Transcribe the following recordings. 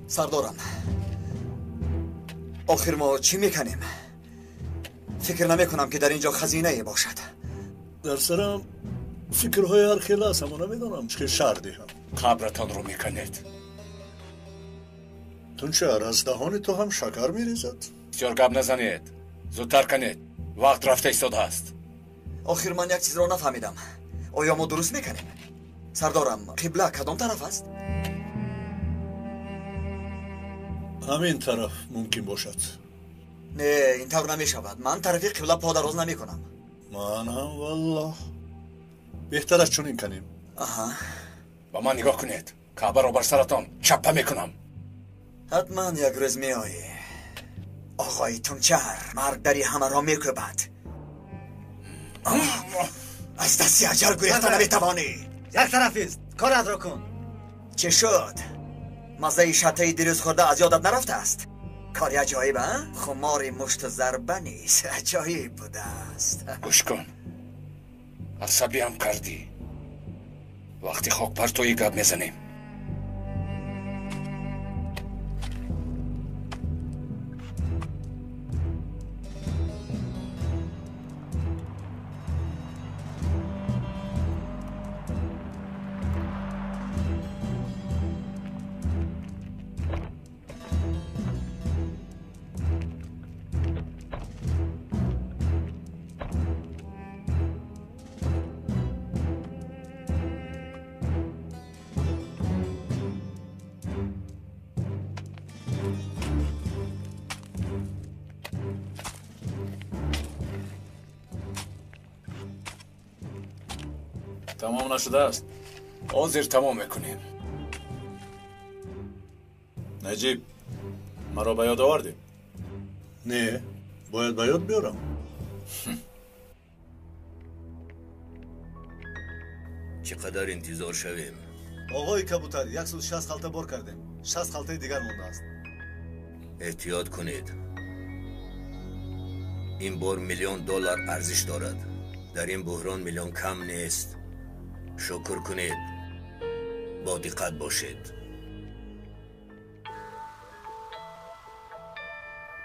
Сардорам, охир мо чӣ мекунем? Фикр намекунам ки дар инҷо хазинае бошад. Дар сарам фикрҳои ҳар хел аст, аммо намедонам чӣ шарҳ диҳам. Қабратонро мекунед. Тунчар, аз даҳони ту ҳам шакар мерезад? Бисёр гап назанед, зудтар канед, вақт рафта истодааст. Охир ман як чизро нафаҳмидам. Оё мо дуруст мекунем? Сардорам, қибла кадом тараф аст? Ҳамин тараф мумкин бошад. Не, ин тавр намешавад. Ман тарафи қибла по дароз намекунам. Ман ҳам валлоҳ. Беҳтар аст чунин канем. Аҳа. Ба ман нигоҳ кунед. Каъбаро бар саратон чаппа мекунам. Ҳатман як рӯз меоӣ. Оғои Тунчар, марг дари ҳамаро мекӯбад. Аз дасти аҷал гурехта наметавонӣ. Як тарафист, коратро кун. Чӣ шуд? Маззаи шаттаи дирӯз хӯрда аз ёдат нарафтааст? Кори аҷоиб, а? Хумори мушту зарба низ аҷоиб будааст. Гӯш кун, асабиам кардӣ. Вақти хокпартоӣ гап мезанем. Тамом нашудааст. Ҳозир тамом мекунем. Наҷиб, маро ба ёд овардӣ? Не, бояд ба ёд биёрам. Чӣ қадар интизор шавем? Оғои кабутар, 160 халта бор кардем. 60 халтаи дигар мондааст. Эҳтиёт кунед. Ин бор $1 миллион арзиш дорад. Дар ин буҳрон миллион кам нест. Шукр кунед, бо диққат бошед.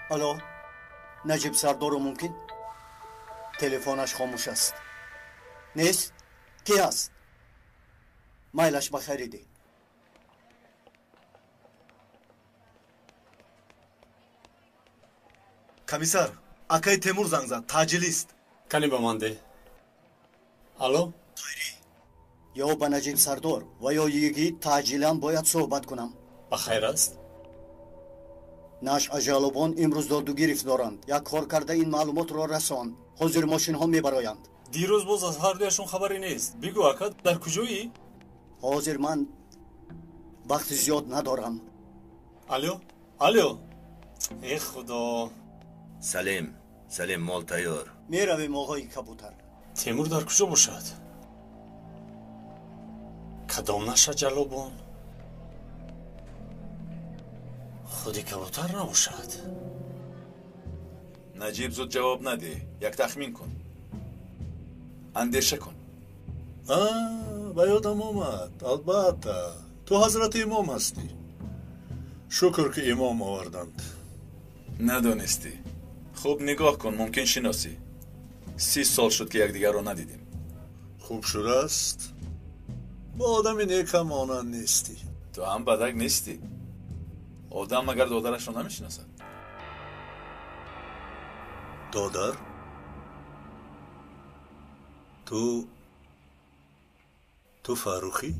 Алло, Наҷиб Сардорро мумкин? Телефонаш хомӯш аст. Нест? Ки аст? Майлаш ба харидӣ. Комиссар, акаи Темур занг зад, таъҷилист. Кани ба ман деҳ. Алло? Ё ба Наҷиб Сардор ва ё йигит таъҷилан бояд суҳбат кунам. Ба хайр аст? Нашъа ҷалобон имрӯз додугирифт доранд. Як кор карда ин маълумотро расон. Ҳозир мошинҳо мебароянд. Дирӯз боз аз ҳардуяшон хабаре нест. Бигӯ ака, дар куҷоӣ? Ҳозир ман вақти зиёд надорам. Алло, алло. Э худо. Салим, Салим, мол тайёр. Меравем, оғои кабутар. Темур дар куҷо бошад? Кадом наша ҷалобон? Худи кабутар набошад. Наҷиб, зуд ҷавоб надеҳ. Як тахмин кун, андеша кун. Ба ёдам омад. Албатта, ту ҳазрати имом ҳастӣ. Шукр, ки имом оварданд. Надонистӣ. Хуб нигоҳ кун, мумкин шиносӣ. 30 сол шуд, ки якдигарро надидем. Хуб шудааст. Бо одами некам монанд нестӣ. Ту ҳам бадак нестӣ. Одам магар додарашро намешиносад? Додар? Ту Фаррухӣ?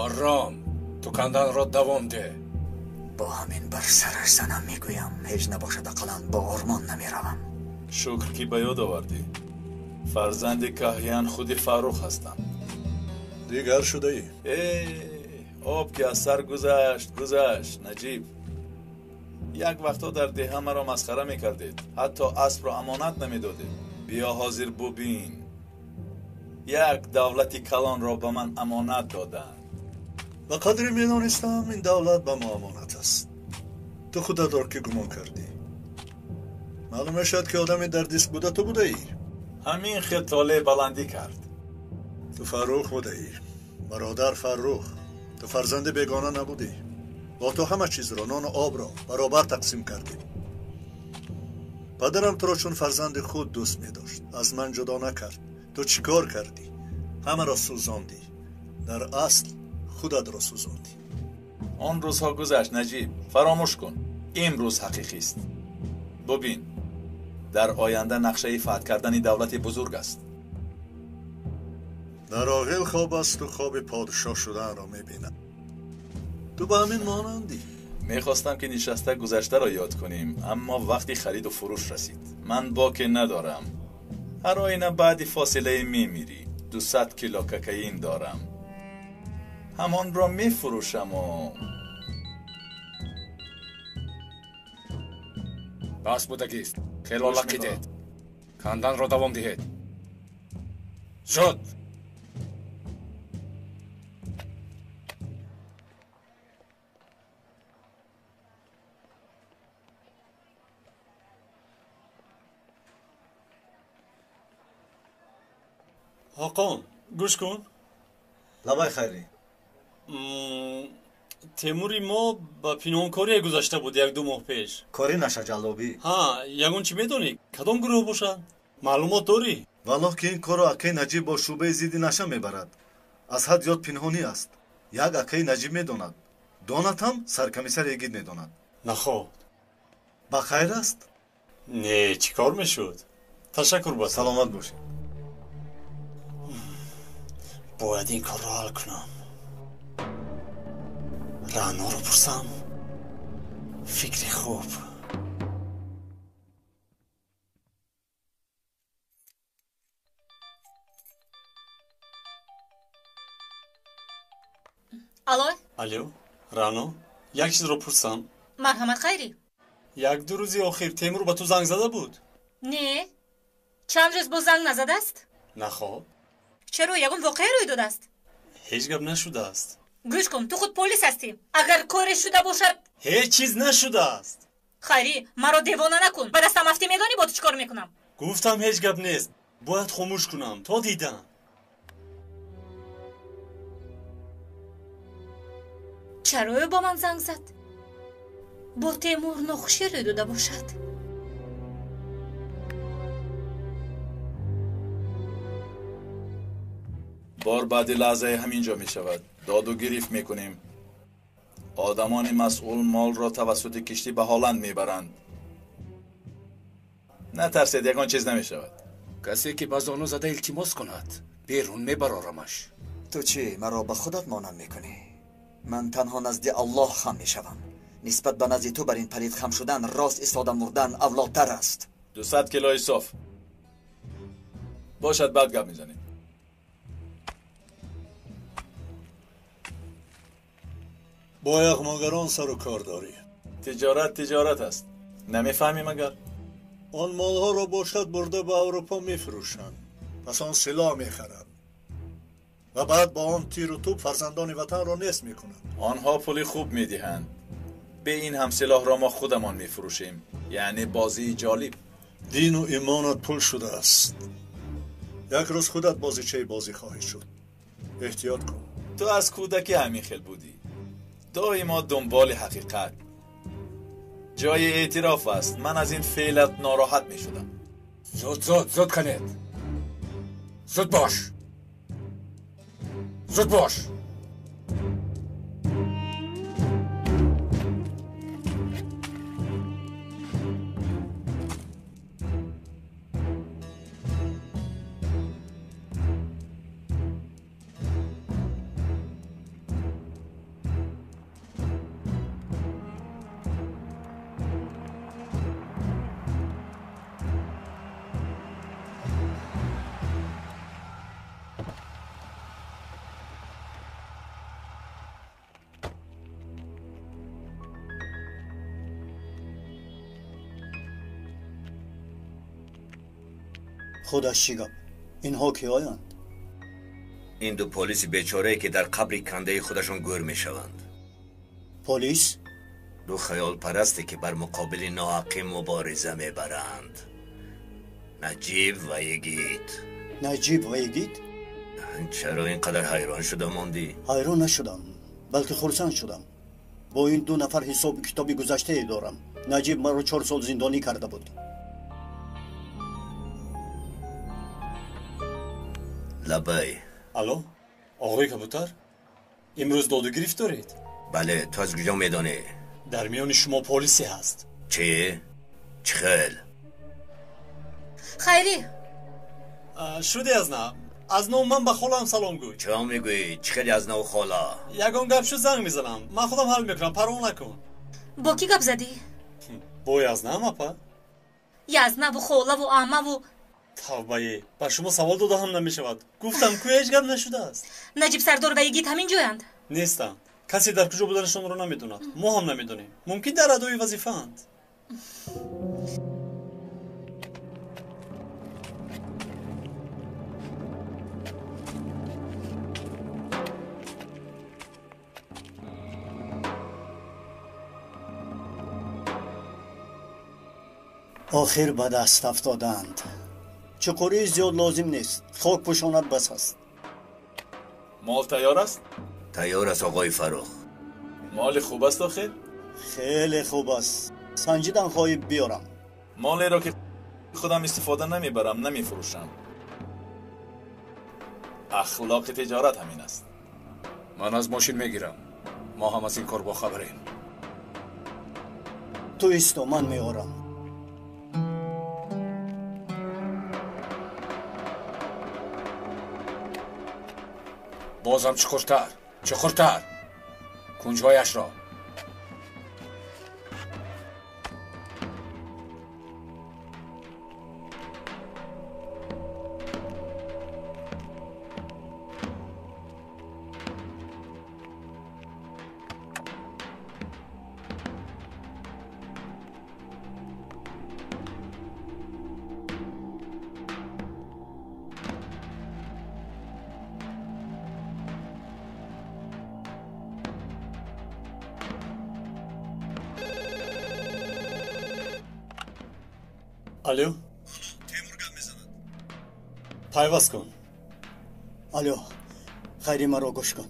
Ором, ту канданро давом деҳ. Бо ҳамин бар сараш занам мегӯям, ҳеҷ набошад ақаллан бо ормон намеравам. Шукр, ки ба ёд овардӣ. Фарзанди каҳян худи Фаррух ҳастам. Дигар шудаӣ. Э, об ки аз сар гузашт, гузашт, Наҷиб. Як вақтҳо дар деҳа маро масхара мекардед, ҳатто аспро амонат намедодед. Биё ҳозир бубин. Як давлати калонро ба ман амонат доданд. Ба қадре медонистам, ин давлат ба мо амонат аст. Ту худатро ки гумон кардӣ? Маълум мешавад, ки одами дар диск буда ту будаӣ. Ҳамин хел толеъ баландӣ кард. Ту Фаррух будаӣ, бародар Фаррух. Ту фарзанди бегона набудӣ. Бо ту ҳама чизро, нону обро баробар тақсим кардем. Падарам туро чун фарзанди худ дӯст медошт, аз ман ҷудо накард. Ту чӣ кор кардӣ? Ҳамаро сӯзондӣ. Дар асл худатро сӯзондӣ. Он рӯзҳо гузашт, Наҷиб. Фаромӯш кун. Имрӯз ҳақиқист. Бубин, дар оянда нақшаи фатҳ кардани давлати бузург аст. Дар оғил хоб аст, ту хоби подшоҳ шуданро мебинад. Ту ба ҳамин монандӣ. Мехостам ки нишаста гузаштаро ёд кунем, аммо вақти хариду фурӯш расид. Ман боке надорам. Ҳар оина баъди фосилае мемирӣ. 200 кило кокаин дорам. Ҳамонро мефурӯшаму. Бас будагист. Хело лақидед. Канданро давом диҳед. Зуд! Ҳоқон, гӯш кун. Лабай, Хайрӣ. Темури мо ба пинҳонкорие гузашта буд як-ду моҳ пеш. Кори нашаҷаллобӣ? Ҳа, ягон чӣ медонӣ? Кадом гурӯҳ бошад? Маълумот дорӣ? Валлоҳ ки ин корро акаи Наҷиб бо шӯъбаи зидди наша мебарад. Аз ҳад зиёд пинҳонӣ аст. Як акаи Наҷиб медонад. Донад ҳам саркомиссар Егид медонад. Наход. Ба хайр аст? Не, чӣ кор мешуд? Ташаккур ба Саломат бошед. Бояд ин корро ҳал кунам. Раъноро пурсам. Фикри хуб. Алло? Алло, Раъно, як чизро пурсам. Марҳамат, Хайрӣ. Як-ду рӯзи охир Темур ба ту занг зада буд? Не, чанд рӯз боз занг назадааст? Наход. Чаро, ягон воқеа рӯй додааст? Ҳеҷ гап нашудааст. Гӯш кун, ту худ полис ҳастӣ. Агар коре шуда бошад. Ҳеҷ чиз нашудааст. Хайрӣ, маро девона накун. Ба дастам афтӣ, медонӣ бо ту чӣ кор мекунам? Гуфтам ҳеҷ гап нест. Бояд хомӯш кунам то дидам. Чаро ӯ бо ман занг зад? Бо Темур нохушӣ рӯй дода бошад. Бор баъди лаҳзае ҳамин ҷо мешавад. Доду гирифт мекунем. Одамони масъул молро тавассути киштӣ ба Ҳолланд мебаранд. Натарсед, ягон чиз намешавад. Касе ки ба зону зада илтимос кунад, берун мебарорамаш. Ту чӣ, маро ба худат монанд мекунӣ? Ман танҳо назди Аллоҳ хам мешавам. Нисбат ба назди ту бар ин палид хам шудан, рост истода мурдан авлодтар аст. 200 килои соф. Бошад, баъд гап мезанем. Бо яғмогарон сару кор дорӣ. Тиҷорат тиҷорат аст. Намефаҳмӣ магар? Он молҳоро бошад бурда ба Аврупо мефурӯшанд. Пас он силоҳ мехаранд ва баъд бо он тиру тӯб фарзандони ватанро нест мекунанд. Онҳо пули хуб медиҳанд. Бе ин ҳам силоҳро мо худамон мефурӯшем. Яъне бозии ҷолиб. Дину имонат пул шудааст. Як рӯз худат бозичаи бозӣ хоҳӣ шуд. Эҳтиёт кун. Ту аз кӯдакӣ ҳамин хел будӣ. Доимо дунболи ҳақиқат. Ҷои эътироф аст. Ман аз ин феълат нороҳат мешудам. Зуд, зуд, зуд кунед. Зуд бош. Зуд бош. Худаш чӣ гап? Инҳо киёянд? Ин ду полиси бечорае ки дар қабри кандаи худашон гӯр мешаванд. Полис? Ду хаёлпарасте ки бар муқобили ноҳаққӣ мубориза мебаранд. Наҷиб ва Йигит. Наҷиб ва Йигит? Чаро ин қадар ҳайрон шуда мондӣ? Ҳайрон нашудам. Балки хурсанд шудам. Бо ин ду нафар ҳисобу китоби гузаштае дорам. Наҷиб маро 4 сол зиндонӣ карда буд. Лабай. Алло, оғои кабутар? Имрӯз доду гирифт доред? Бале, ту аз куҷо медонӣ? Дар миёни шумо полисе ҳаст. Чӣ? Чӣ хел? Хайрӣ. Шуде аз нав. Аз нав ман ба холаам салом гӯй. Чаро мегӯӣ? Чӣ хеле аз нав хола? Ягон гап шуд занг мезанам. Ман худам ҳал мекунам, парво накун. Бо кӣ гап задӣ? Бо Язнам, апа. Язнаву холаву амаву. Тавбае, ба шумо савол дода ҳам намешавад. Гуфтам ку ҳеҷ гап нашудааст. Наҷиб сардор ва Йигит ҳамин ҷоянд? Нестанд. Касе дар куҷо буданашонро намедонад. Мо ҳам намедонем. Мумкин дар адои вазифаанд. Охир ба даст афтоданд. Чуқурии зиёд лозим нест. Хок пӯшонад бас аст. Мол тайёр аст? Тайёр аст, оғои Фаррух. Моли хуб аст охир? Хеле хуб аст. Санҷидан хоҳӣ биёрам. Молеро ки худам истифода намебарам, намефурӯшам. Ахлоқи тиҷорат ҳамин аст. Ман аз мошин мегирам. Мо ҳам аз ин кор бохабарем. Ту исто, ман меорам. Бозам чуқуртар, чуқуртар. Кунҷҳояшро. Алло? Темур гап мезанад. Пайваст кун. Алло, хайри маро гӯш кун.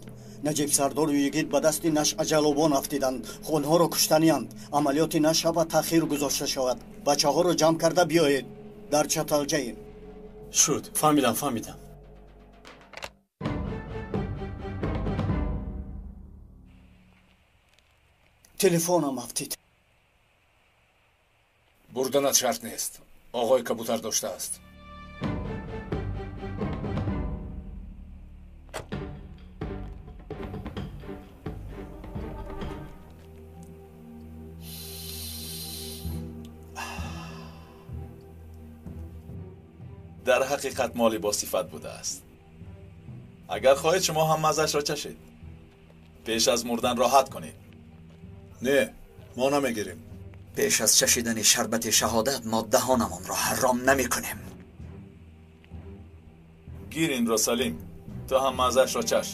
Наҷиб сардору Йигит ба дасти нашъаҷалобон афтиданд. Онҳоро куштаниянд. Амалиёти наша ба таъхир гузошта шавад. Бачаҳоро ҷамъ карда биёед. Дар Чаталҷаем. Шуд, фаҳмидам, фаҳмидам. Телефонам афтид. Бурданат шарт нест. Оғои кабутар доштааст. Дар ҳақиқат моли босифат будааст. Агар хоҳед шумо ҳам маззаашро чашед. Пеш аз мурдан роҳат кунед. Не, мо намегирем. Пеш аз чашидани шарбати шаҳодат мо даҳонамонро ҳаром намекунем. Гир инро, Салим. Ту ҳам маззаашро чаш.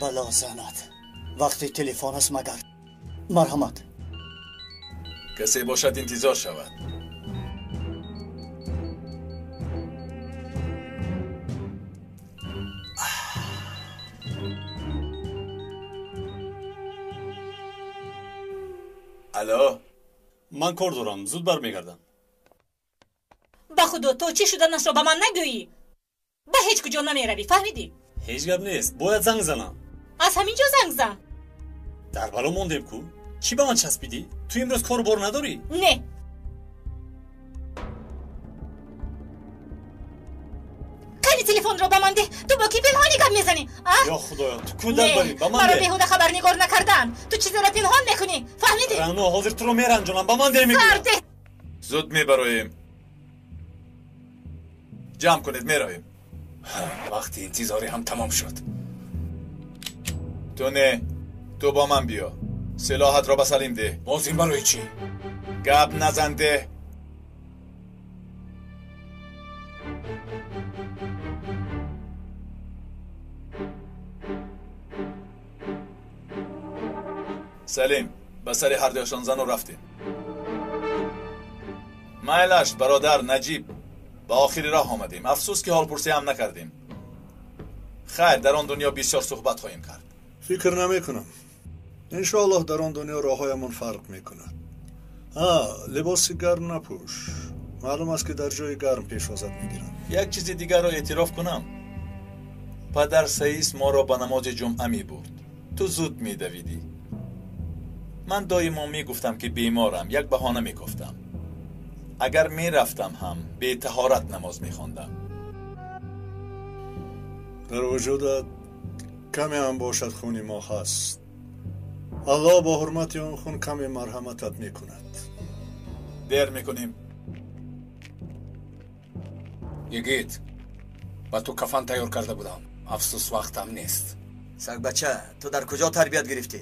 Бало занад. Вақти телефон аст магар. Марҳамат. Касе бошад интизор шавад. Алло? Ман кор дорам, зуд бармегардам. Ба худо, то чӣ шуданашро ба ман нагӯӣ? Ба ҳеҷ куҷо намеравӣ, фаҳмидӣ? Ҳеҷ гап нест, бояд занг занам. Аз ҳамин ҷо занг зан. Дар бало мондем ку? Чӣ ба ман часпидӣ? Ту имрӯз кору бор надорӣ? Не. Кани телефонро ба ман деҳ. Ту бо кӣ пинҳонӣ гап мезанӣ? Ё худоё, ту ку дар барӣ? Ба ман деҳ. Маро беҳуда хабарнигор накардаанд. Ту чизеро пинҳон мекунӣ, фаҳмидӣ? Рано, ҳозир туро меранҷонам. Ба ман деҳ мегӯям. Сар деҳ. Зуд мебароем. Ҷамъ кунед, меравем. Вақти интизорӣ ҳам тамом шуд. Ту не, ту бо ман биё. Силоҳатро ба Салим деҳ. Боз ин барои чӣ? Гап назан, деҳ. Салим, ба сари ҳардуяшон зану рафтем. Майлаш, бародар Наҷиб, ба охири роҳ омадем. Афсӯс ки ҳолпурсӣ ҳам накардем. Хайр, дар он дунё бисёр суҳбат хоҳем кард. Фикр намекунам. Иншоаллоҳ дар он дунё роҳҳоямон фарқ мекунад. Либоси гарм напӯш. Маълум аст ки дар ҷои гарм пешвозат мегиранд. Як чизи дигарро эътироф кунам. Падар Саис моро ба намози ҷумъа мебурд. Ту зуд медавидӣ. Ман доимо мегуфтам ки беморам, як баҳона мегуфтам. Агар мерафтам ҳам бетаҳорат намоз мехондам. Дар вуҷудат каме ҳам бошад хуни мо ҳаст. Аллоҳ бо ҳурмати он хун каме марҳаматат мекунад. Дер мекунем. Йигит, ба ту кафан тайёр карда будам. Афсӯс, вақтам нест. Сагбача, ту дар куҷо тарбият гирифтӣ?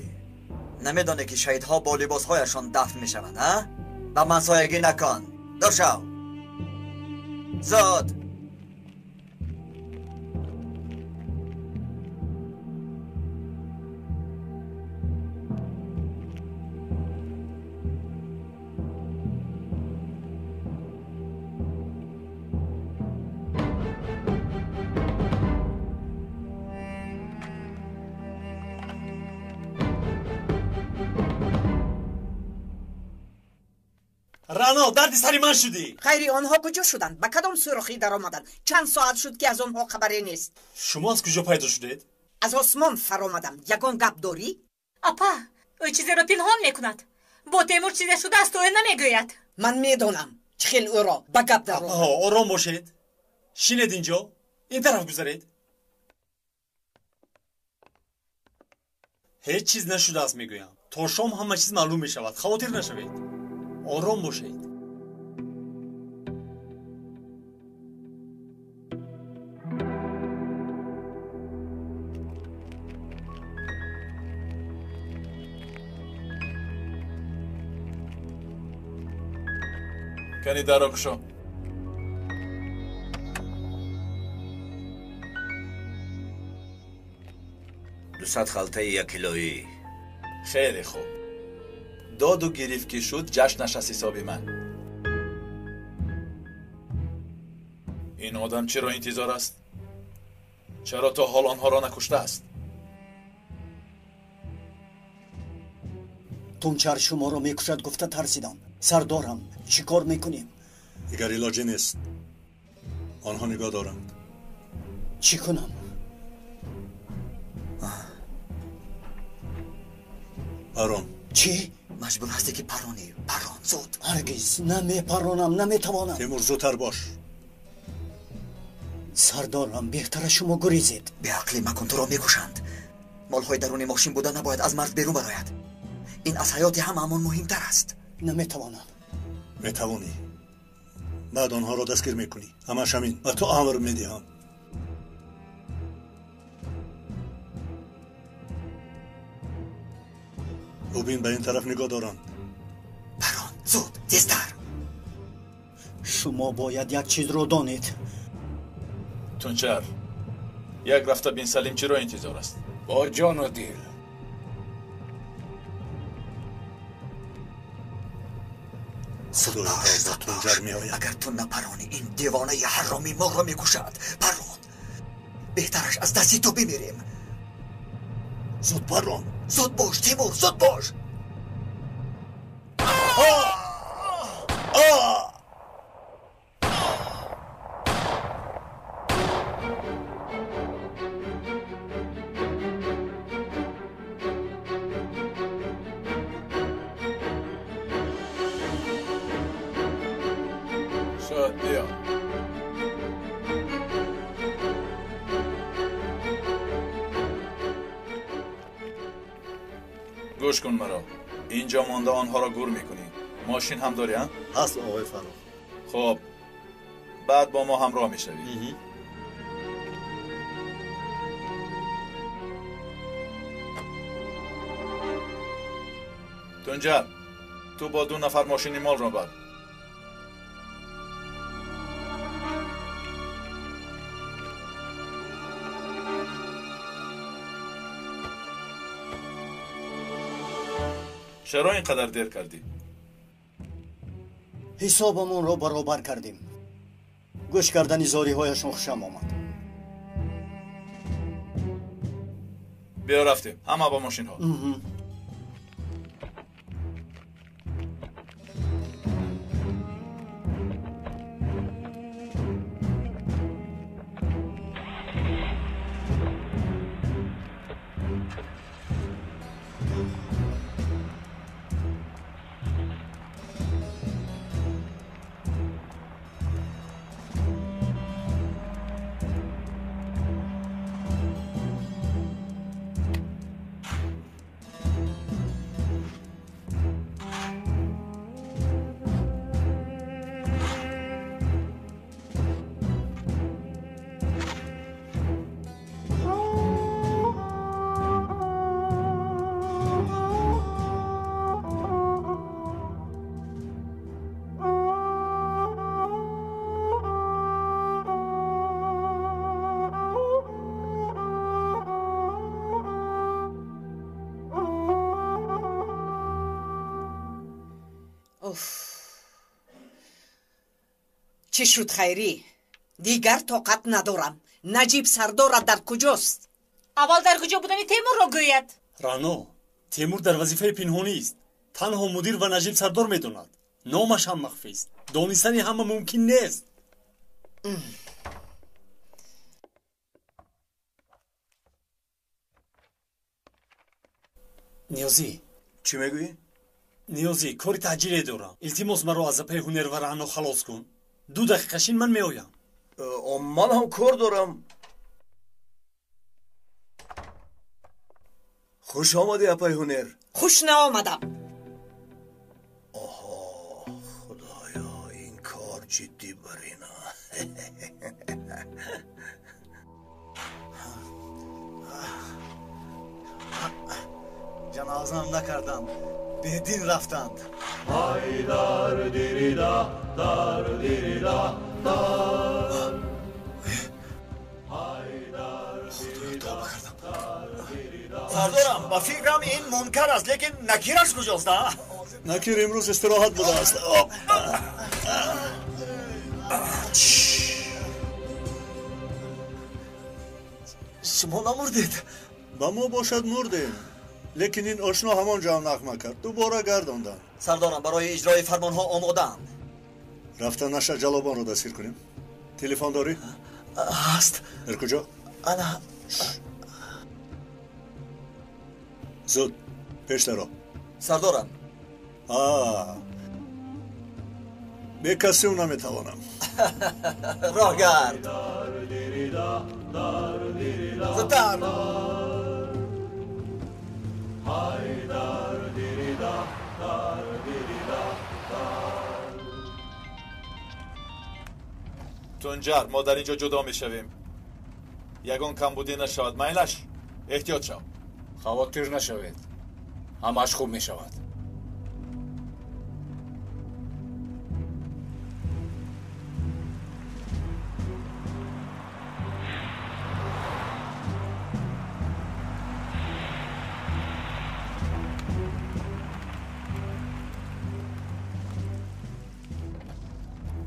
Намедонӣ ки шаҳидҳо бо либосҳояшон дафн мешаванд, а? Ба ман соягӣ накун. Дур шав. Зуд. Рано, дарди сари ман шудӣ. Хайри, онҳо куҷо шуданд? Ба кадом сӯрохӣ даромаданд? Чанд соат шуд ки аз онҳо хабаре нест. Шумо аз куҷо пайдо шудед? Аз осмон фаромадам. Ягон гап дорӣ? Апа, ӯ чизеро пинҳон мекунад. Бо Темур чизе шудааст, ӯ намегӯяд. Ман медонам чӣ хел ӯро ба гап даровард. Апаҳо, ором бошед. Шинед инҷо. Ин тараф гузаред. Ҳеҷ чиз нашудааст, мегӯям. То шом ҳама чиз маълум мешавад. Хавотир нашавед. Ором бошед. Кани дарро кушо. 200 халтаи яккилоӣ. Хеле хуб. Доду гирифт ки шуд, ҷашнаш аз ҳисоби ман. Ин одам чиро интизор аст? Чаро то ҳол онҳоро накуштааст? Тунчар шуморо мекушад гуфта тарсидам. Сардорам, чӣ кор мекунем? Дигар илоҷе нест. Онҳо нигоҳ доранд. Чӣ кунам? Парон. Чӣ? Маҷбур ҳастӣ ки паронӣ. Парон, зуд. Ҳаргиз намепаронам, наметавонам. Темур, зудтар бош. Сардорам, беҳтара шумо гурезед. Беақлӣ макун, туро мекушанд. Молҳои даруни мошин буда набояд аз марз берун барояд. Ин аз ҳаёти ҳамаамон муҳимтар аст. Наметавонам. Метавонӣ. Баъд онҳоро дастгир мекунӣ. Ҳамаш ҳамин. Ба ту амр медиҳам. Бубин, ба ин тараф нигоҳ доранд. Парон, зуд, тезтар. Шумо бояд як чизро донед. Тунчар, як рафта бин Салим чиро интизор аст? Бо ҷону дил. Зуд бош, зуд бош. Агар ту напаронӣ, ин девонаи ҳаромӣ моро мекушад. Парон, беҳтараш аз дасти ту бимирем. Зуд парон. Зуд бош, Тимур, зуд бош. Шуд, биё. Гӯш кун маро. Инҷо монда онҳоро гур мекунӣ. Мошин ҳам дорӣ, а? Ҳаст, оғои Фаррух. Хуб, баъд бо мо ҳамроҳ мешавӣ. Тунҷар, ту бо 2 нафар мошини молро бар. Чаро ин қадар дер кардӣ? Ҳисобамонро баробар кардем. Гӯш кардани зориҳояшон хушам омад. Биё рафтем, ҳама ба мошинҳо. Чӣ шуд, Хайрӣ? Дигар тоқат надорам. Наҷиб сардора дар куҷост? Аввал дар куҷо будани Темурро гӯяд. Рано, Темур дар вазифаи пинҳонист. Танҳо мудир ва Наҷиб сардор медонад. Номаш ҳам махфист. Донистани ҳама мумкин нест. Ниёзӣ. Чӣ мегӯӣ? Ниёзӣ, кори таъҷиле дорам. Илтимос, маро аз апаи Ҳунер ва Раъно халос кун. 2 дақиқа шин, ман меоям. Ман ҳам кор дорам. Хуш омадӣ, апаи Ҳунер. Хуш наомадам. Оҳо, худоё, ин кор ҷиддӣ барина. Ҷанозаам накарданд, бедин рафтанд. Сардорам, ба фикрам ин мункар аст, лекин накираш куҷост? Накир имрӯз истироҳат будааст. Шумо намурдед? Ба мо бошад мурдем, лекин ин ошно ҳамон ҷо нағма кард, дубора гардонданд. Сардорам, барои иҷрои фармонҳо омодаам. Рафта наша ҷалобонро дастгир кунем. Телефон дорӣ? Ҳаст. Дар куҷо? Ана. Зуд, пеш даро. Сардорам. Бе костюм наметавонам. Роҳ гард. Зудтар. Тунҷар, мо дар ин ҷо ҷудо мешавем. Ягон камбудӣ нашавад. Майлаш, эҳтиёт шав. Хавотир нашавед, ҳамааш хуб мешавад.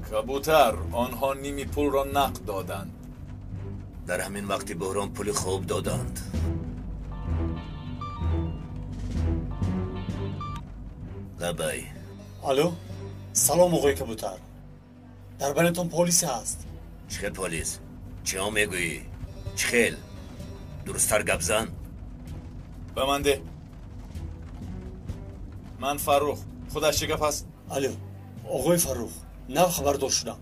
Кабутар, онҳо ними пулро нақд доданд. Дар ҳамин вақти буҳрон пули хуб доданд. Лабай. Алло, салом, оғои Кабутар. Дар байнатон полис ҳаст. Чӣ хел полис? Чиҳо мегӯӣ? Чӣ хел? Дурусттар гап зан. Ба ман деҳ. Ман Фаррух. Худаш чӣ гап аст? Алло, оғои Фаррух, нав хабардор шудам.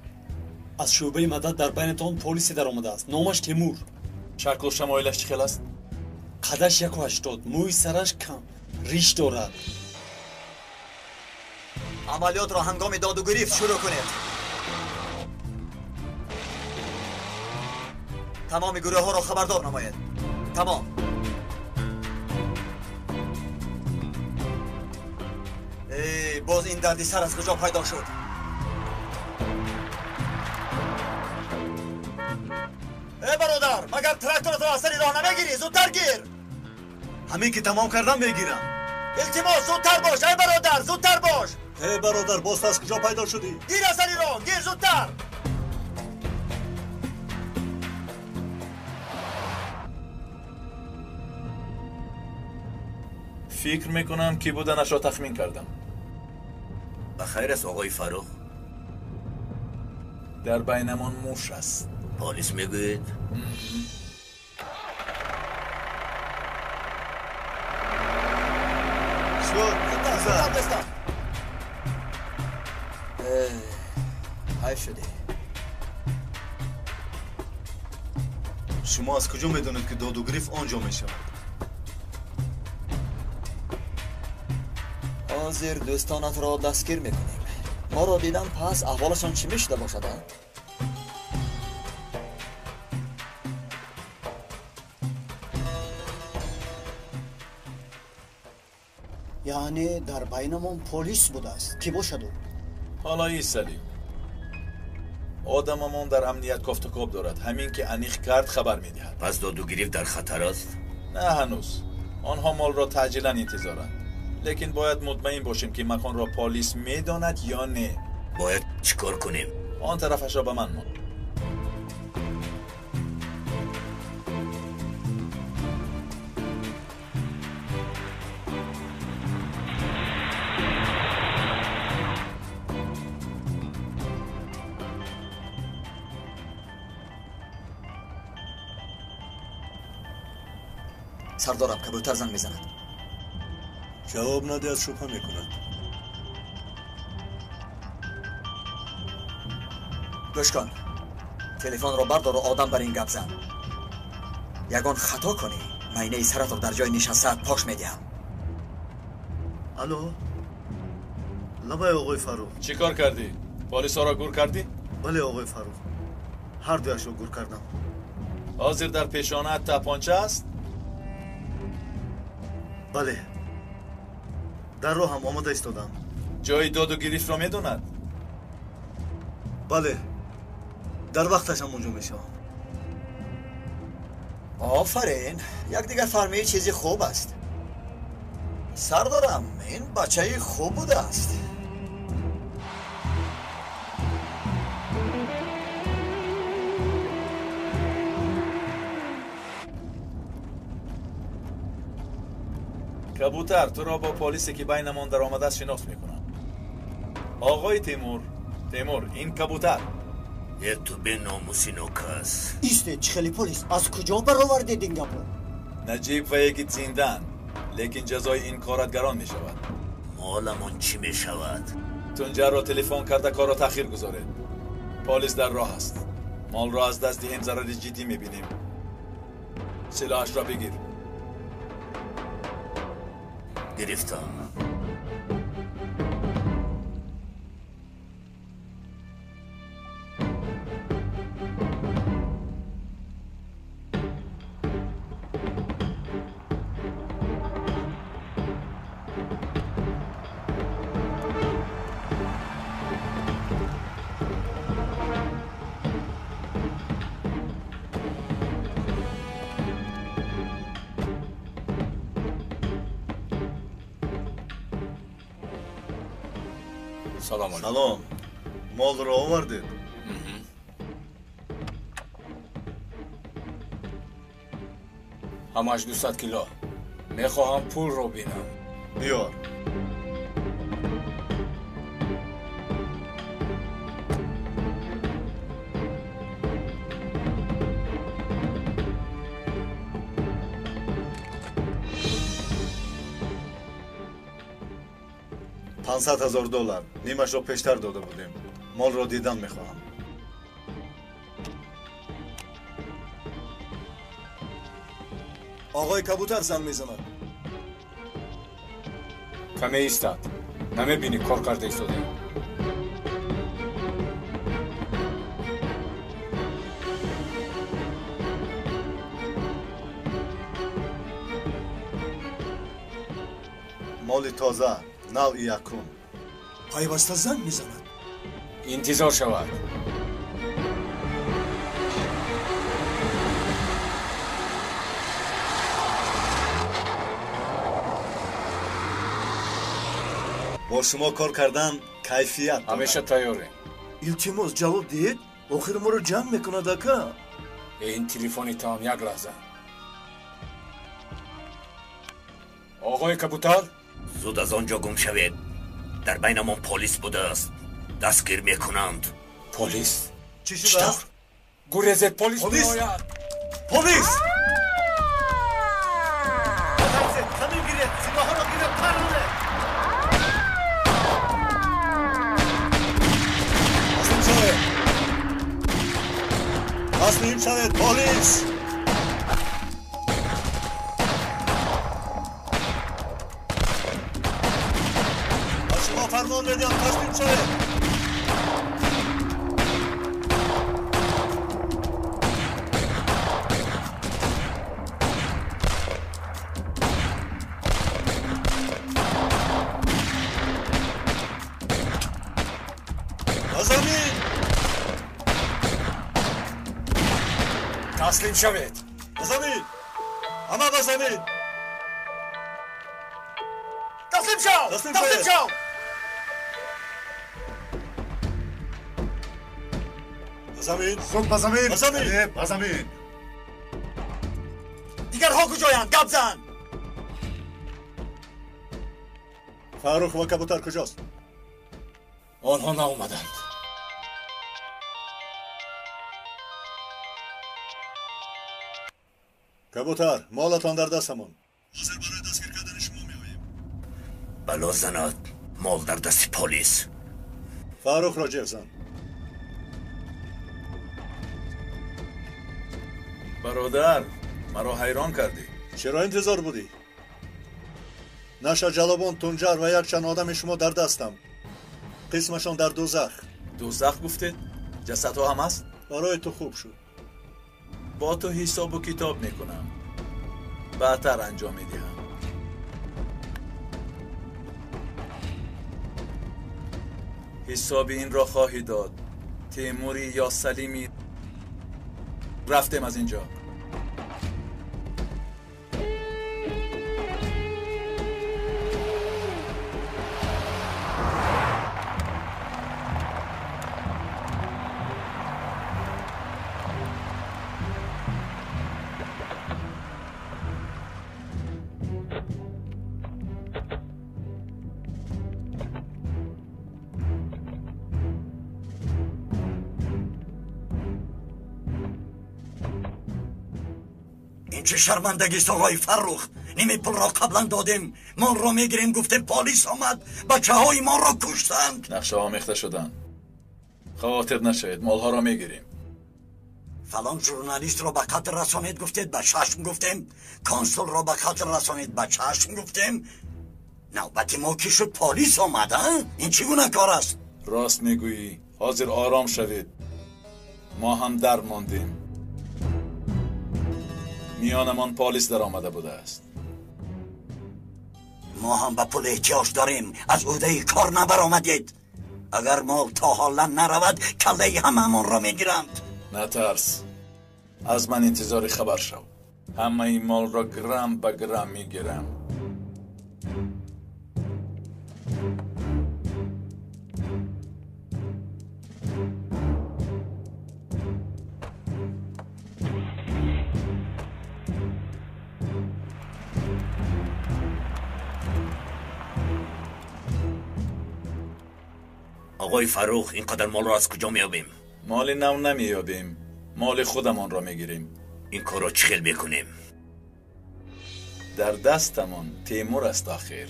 Аз шӯъбаи мадад дар байнатон полисе даромадааст. Номаш Темур. Шаклу шамоилаш чӣ хел аст? Қадаш 1,80, мӯи сараш кам, риш дорад. Амалиётро ҳангоми доду гирифт шурӯъ кунед. Тамоми гурӯҳҳоро хабардор намоед. Тамом. Эй, боз ин дарди сар аз куҷо пайдо шуд? Эй бародар, магар тракторатро аз сари роҳ намегирӣ? Зудтар гир! Ҳамин ки тамом кардам мегирам. Илтимос, зудтар бош, эй бародар, зудтар бош. Эй бародар, боз аз куҷо пайдо шудӣ? Гир аз сари роҳ, гир зудтар. Фикр мекунам, ки буданашро тахмин кардам. Ба хайр аст, оғои Фаррух? Дар байнамон муш аст. Полис мегӯед? Ҳайф шудӣ. Шумо аз куҷо медонед, ки доду гирифт он ҷо мешавад? Ҳозир дӯстонатро дастгир мекунем. Моро дидан пас аҳволашон чӣ мешуда бошад, а? Яъне дар байнамон полис будааст. Кӣ бошад ӯ? Ҳоло истадем. Одамамон дар амният кофтукоб дорад. Ҳамин ки аниқ кард, хабар медиҳад. Пас доду гирифт дар хатар аст? На, ҳанӯз. Онҳо молро таъҷилан интизоранд. Лекин бояд мутмаин бошем, ки маконро полис медонад ё не. Бояд чӣ кор кунем? Он тарафашро ба ман мон. Сардорам, кабутар занг мезанад. Ҷавоб надиҳад, шубҳа мекунад. Гӯш кун, телефонро бардору одам бар ин гап зан. Ягон хато кунӣ, майнаи саратро дар ҷои нишастаат пош медиҳам. Алло, лабай, оғои Фаррух. Чӣ кор кардӣ? Полисҳоро гур кардӣ? Бале, оғои Фаррух, ҳар дуяшро гур кардам. Ҳозир дар пешонаат тапонча аст? Бале, дар роҳам омода истодам. Ҷои доду гирифтро медонад? Бале, дар вақташам онҷо мешавам. Офарин, якдигар фармии чизи хуб аст. Сардорам, ин бачаи хуб будааст. Кабутар, туро бо полисе ки байнамон даромадааст шинос мекунам. Оғои Темур, Темур, ин кабутар. Е ту беномуси нокас. Истед, чӣ хеле полис? Аз куҷо баровардед ин гапро? Наҷиб ва Егит зиндаанд, лекин ҷазои ин корат гарон мешавад. Моламон чӣ мешавад? Тунҷарро телефон карда корро таъхир гузоред. Полис дар роҳ аст. Молро аз даст диҳем, зарари ҷиддӣ мебинем. Силоҳашро бигир. Гирифтам. Салом алейкум. Салом. Молро овардед? Ҳамаш 200 кило. Мехоҳам пулро бинам. Биёр. $500,000 доллар. Нимашро пештар дода будем. Молро дидан мехоҳам. Оғои Кабутар занг мезанад. Каме истад. Намебинӣ, кор карда истодаем. Моли тоза, навъи якум. Пайваста занг мезанад. Интизор шавад. Бо шумо кор кардан кайфият дорад. Ҳамеша тайёрем. Илтимос, ҷавоб диҳед, охир моро ҷанг мекунад, ака. Ин телефони таом, як лаҳза. Оғои Кабутар? Зуд аз он ҷо гум шавед. Дар байнамон полис будааст. Дастгир мекунанд. Полис? Чӣ шудааст? Гурезед, полис меояд. Полис! Камин гиред, силоҳҳоро гиред, парронед! Таслим шавед! Таслим шавед, полис! Ба шумо фармон медиҳам, таслим шавед! Таслим шавед. Ба замин! Ҳама ба замин! Таслим шав! Таслим Таслим шавед! шав! Ба замин! Зуд ба замин! Ба замин! Ба замин! Дигарҳо куҷоянд? Гап зан! Фаррух ва Кабутар куҷост? Онҳо наомаданд. Кабутар, молатон дар дастамон. Ҳозир барои дастгир кардани шумо меоем. Бало занад, мол дар дасти полис. Фаррухро ҷеғ зан. Бародар, маро ҳайрон кардӣ. Чаро интизор будӣ? Наша ҷалобон, Тунҷар ва якчанд одами шумо дар дастам. Қисмашон дар дӯзах. Дӯзах гуфтед? Ҷасадҳо ҳам аст? Барои ту хуб шуд. Бо ту ҳисобу китоб мекунам. Баъдтар анҷом медиҳам. Ҳисоби инро хоҳӣ дод. Темури ё Салими. Рафтем аз инҷо. Ин чӣ шармандагист, оғои Фаррух? Ними пулро қаблан додем, молро мегирем, гуфтем, полис омад, бачаҳои моро куштанд. Нақша омехта шуданд. Хавотир нашавед, молҳоро мегирем. Фалон журналистро ба қатл расонед, гуфтед, ба чашм гуфтем. Консулро ба қатл расонед, ба чашм гуфтем. Навбати мо ки шуд, полис омад, а? Ин чӣ гуна кор аст? Рост мегӯӣ. Ҳозир ором шавед. Мо ҳам дар мондем. Миёнамон полис даромада будааст. Мо ҳам ба пул эҳтиёҷ дорем. Аз ӯҳдаи кор набаромадед. Агар мол то ҳола наравад, каллаи ҳамаамонро мегиранд. Натарс, аз ман интизори хабар шав. Ҳамаи молро грамм ба грамм мегирам. Оғои Фаррух, ин қадар молро аз куҷо меёбем? Моли нав намеёбем, моли худамонро мегирем. Ин корро чӣ хел мекунем? Дар дастамон Темур аст охир.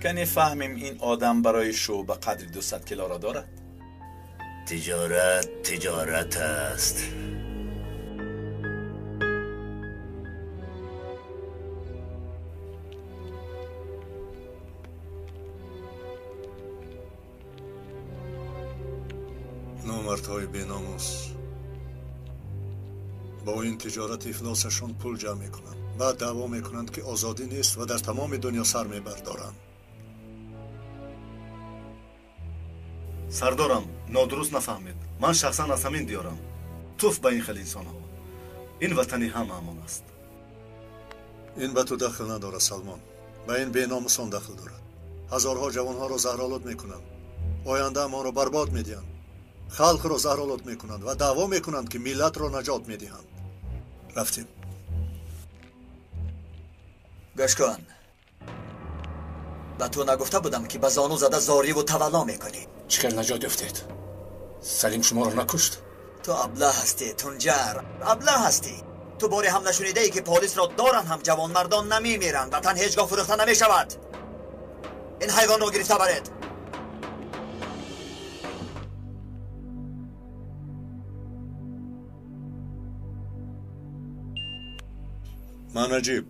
Кане фаҳмем, ин одам барои шӯъба қадри 200 килоро дорад? Тиҷорат тиҷорат аст. Номардҳои беномус бо ин тиҷорати ифлосашон пул ҷамъ мекунанд, баъд даъво мекунанд, ки озодӣ нест ва дар тамоми дунё сар мебардоранд. Сардорам, нодуруст нафаҳмед. Ман шахсан аз ҳамин диёрам. Туф ба ин хел инсонҳо. Ин ватани ҳамаамон аст. Ин ба ту дахл надорад, Салмон. Ба ин беномусон дахл дорад. Ҳазорҳо ҷавонҳоро заҳролуд мекунанд, ояндаамонро барбод медиҳанд, халқро заҳролуд мекунанд ва даъво мекунанд, ки миллатро наҷот медиҳанд. Рафтем. Гӯш кун, ба ту нагуфта будам, ки ба зону зада зориву тавалло мекунӣ? Чӣ хел наҷот ёфтед? Салим шуморо накушт? Ту аблаҳ ҳастӣ, Тунҷар, аблаҳ ҳастӣ. Ту боре ҳам нашунидае, ки полисро доранд ҳам ҷавонмардон намемиранд, ватан ҳеҷ гоҳ фурӯхта намешавад. Ин ҳайвонро гирифта баред. Ман Наҷиб.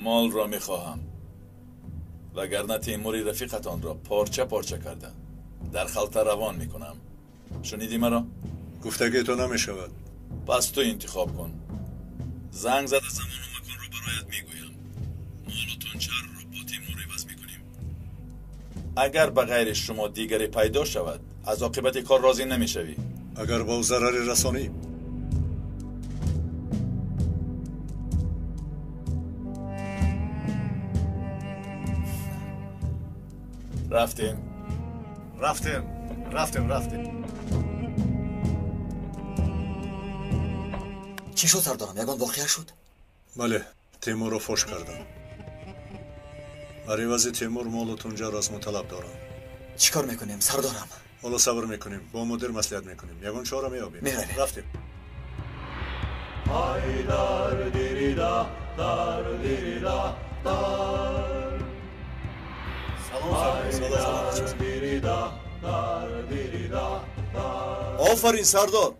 Молро мехоҳам, вагарна Темури рафиқатонро порча порча карда дар халта равон мекунам. Шунидӣ маро? Гуфтагии ту намешавад. Пас ту интихоб кун. Занг зада замону маконро бароят мегӯям. Молу тунчарро бо Темур иваз мекунем. Агар ба ғайри шумо дигаре пайдо шавад, аз оқибати кор розӣ намешавӣ. Агар ба ӯ зараре расонӣ. Рафтем. Рафтем, рафтем, рафтем. Чӣ шуд, сардорам? Ягон воқеа шуд? Бале, Темурро фош кардам. Бар ивази Темур молу тунҷаро аз мо талаб дорам. Чӣ кор мекунем, сардорам? Ҳоло сабр мекунем, бо мудир маслиҳат мекунем, ягон чора меёбем. Меравем. Рафтем. Офарин, сардор.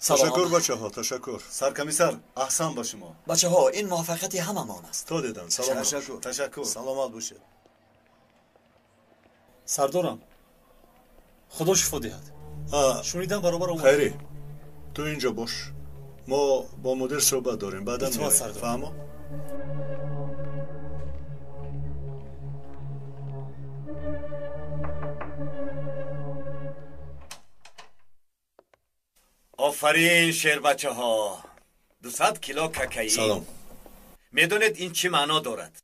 Ташаккур, бачаҳо, ташаккур. Саркомиссар, аҳсан ба шумо. Бачаҳо, ин муваффақияти ҳамамон аст. То дидан, саломат. Ташаккур, ташаккур, саломат бошед. Сардорам, худо шифо диҳад. Шунидам баробар омад. Хайрӣ, ту инҷо бош, мо бо мудир суҳбат дорем, баъдан меоем. Фаҳмо? Офарин, шербачаҳо! 200 кило кокаин. Салом. Медонед, ин чӣ маъно дорад?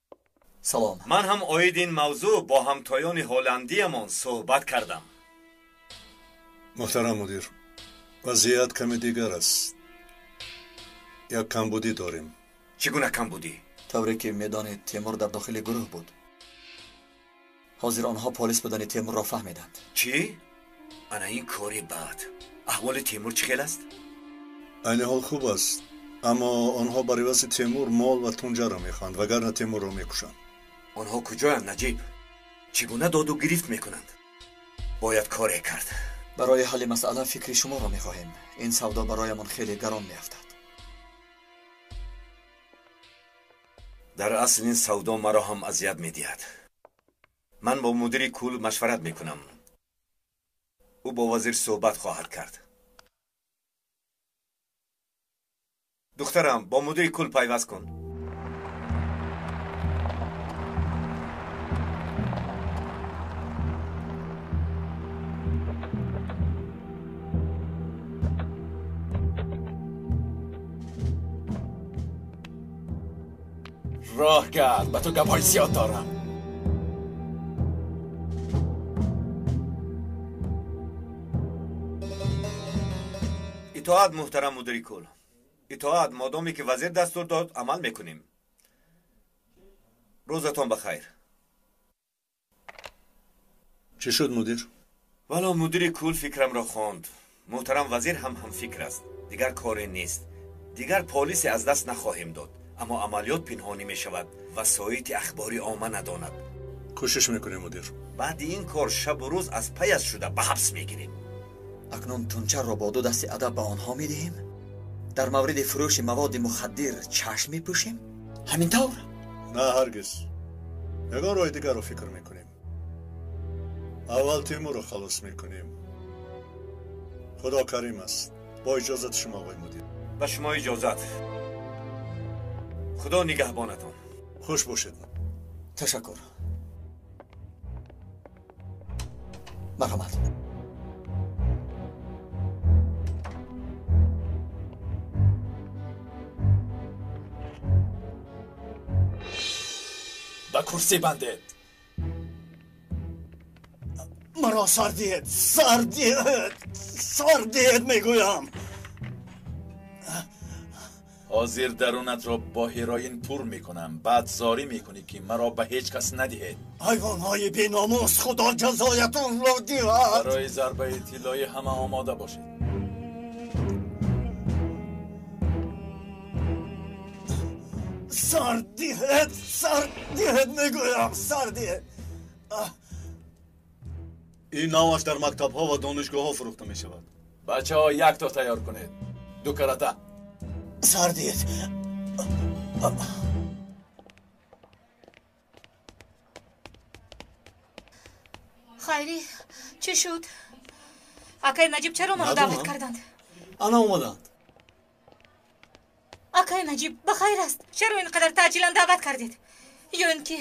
Салом. Ман ҳам оид ин мавзӯъ бо ҳамтоёни ҳолландиямон суҳбат кардам. Муҳтарам мудир, вазъият каме дигар аст. Як камбудӣ дорем. Чӣ гуна камбудӣ? Тавре ки медонед, Темур дар дохили гурӯҳ буд. Ҳозир онҳо полис будани Темурро фаҳмиданд. Чӣ? Ана ин кори бад. Аҳволи Темур чӣ хел аст? Айни ҳол хуб аст, аммо онҳо бар ивази Темур мол ва тунҷаро мехоҳанд, вагарна Темурро мекушанд. Онҳо куҷоянд, Наҷиб? Чӣ гуна доду гирифт мекунанд? Бояд коре кард. Барои ҳалли масъала фикри шуморо мехоҳем. Ин савдо бароямон хеле гарон меафтад. Дар асл ин савдо маро ҳам азият медиҳад. Ман бо мудири кул машварат мекунам. Ӯ бо вазир суҳбат хоҳад кард. Духтарам, бо мудири кул пайваст кун. Роҳ кард, ба ту гапҳои зиёд дорам. Итоат, муҳтарам мудири кул. Итоат, модоме ки вазир дастур дод, амал мекунем. Рӯзатон ба хайр. Чӣ шуд, мудир? Вало мудири кул фикрамро хонд. Муҳтарам вазир ҳам ҳамфикр аст. Дигар коре нест. Дигар полисе аз даст нахоҳем дод. Аммо амалиёт пинҳонӣ мешавад ва соити ахбори омма надонад. Кӯшиш мекунем, мудир. Баъди ин кор шабу рӯз аз паяс шуда ба ҳабс мегирем. Акнун тунчарро бо ду дасти адаб ба онҳо медиҳем? Дар мавриди фурӯши маводи мухаддир чашм мепӯшем? Ҳамин тавр? На, ҳаргиз. Ягон роҳи дигарро фикр мекунем. Аввал Темурро халос мекунем. Худо карим аст. Бо иҷозати шумо, оғои мудир. Ба шумо иҷозат. Худо нигаҳбонатон. Хуш бошед. Ташаккур. Марҳамат. Ба курсӣ бандед. Маро сар диҳед, сар диҳед, сар диҳед мегӯям. Ҳозир дарунатро бо ҳероин пур мекунам, баъд зорӣ мекунӣ ки маро ба ҳеҷ кас надиҳед. Ҳайвонҳои беномус, худо ҷазоятонро диҳад. Барои зарбаи тиллоӣ ҳама омода бошед. Сар диҳед, сар диҳед мегӯям, сар диҳед. Ин навъаш дар мактабҳо ва донишгоҳҳо фурӯхта мешавад. Бачаҳо, якто тайёр кунед, ду карата. Сар диҳед. Хайрӣ, чӣ шуд? Акаи Наҷиб чаро маро даъват карданд? Ана омаданд. Акаи Наҷиб ба хайр аст? Чаро ин қадар таъҷилан даъват кардед? Ё ин ки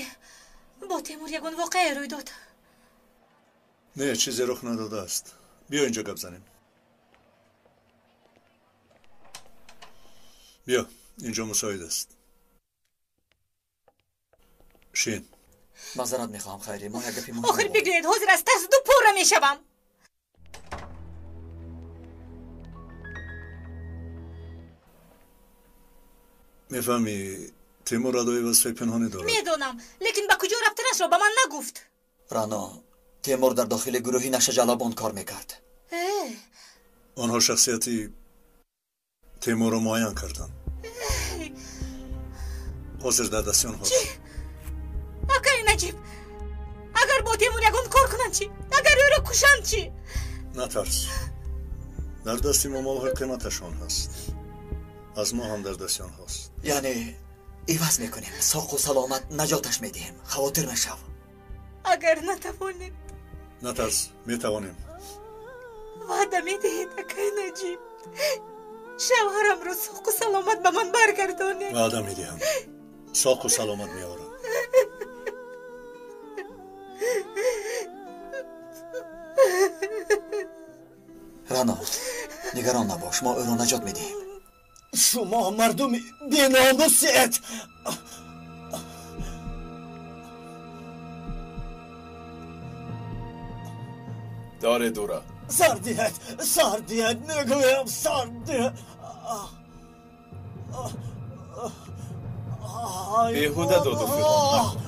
бо Темур ягон воқеае рӯй дод? Не, чизе рух надодааст. Биё инҷо гап занем. Биё, инҷо мусоид аст. Шин. Маъзарат мехоҳам, Хайрӣ, мо як гапи муҳим. Охир бигӯед, ҳозир аз тарс ду пора мешавам. Мефаҳмӣ, Темур адои вазифаи пинҳонӣ дорад. Медонам, лекин ба куҷо рафтанашро ба ман нагуфт. Рано, Темур дар дохили гурӯҳи нашаҷаллобон кор мекард. Онҳо шахсияти Темурро муайян карданд. Ҳозир дар дасти онҳост. Чӣ? Акаи Наҷиб, агар бо Темур ягон кор кунанд чӣ? Агар ӯро кушанд чӣ? Натарс, дар дасти мо молҳои қиматашон ҳаст. Аз мо ҳам дар дасти онҳост. Яъне иваз мекунем, соқу саломат наҷоташ медиҳем. Хавотир нашав. Агар натавонед. Натарс, метавонем. Ваъда медиҳед, акаи Наҷиб, шавҳарамро соқу саломат ба ман баргардонед? Ваъда медиҳам, соқу саломат меорам. Рано, нигарон набош, мо ӯро наҷот медиҳем. Шумо мардуми беномусед. Доред ӯро. Сар диҳед, сар диҳед мегӯям, сар диҳед. Беҳуда доду фиғон накун.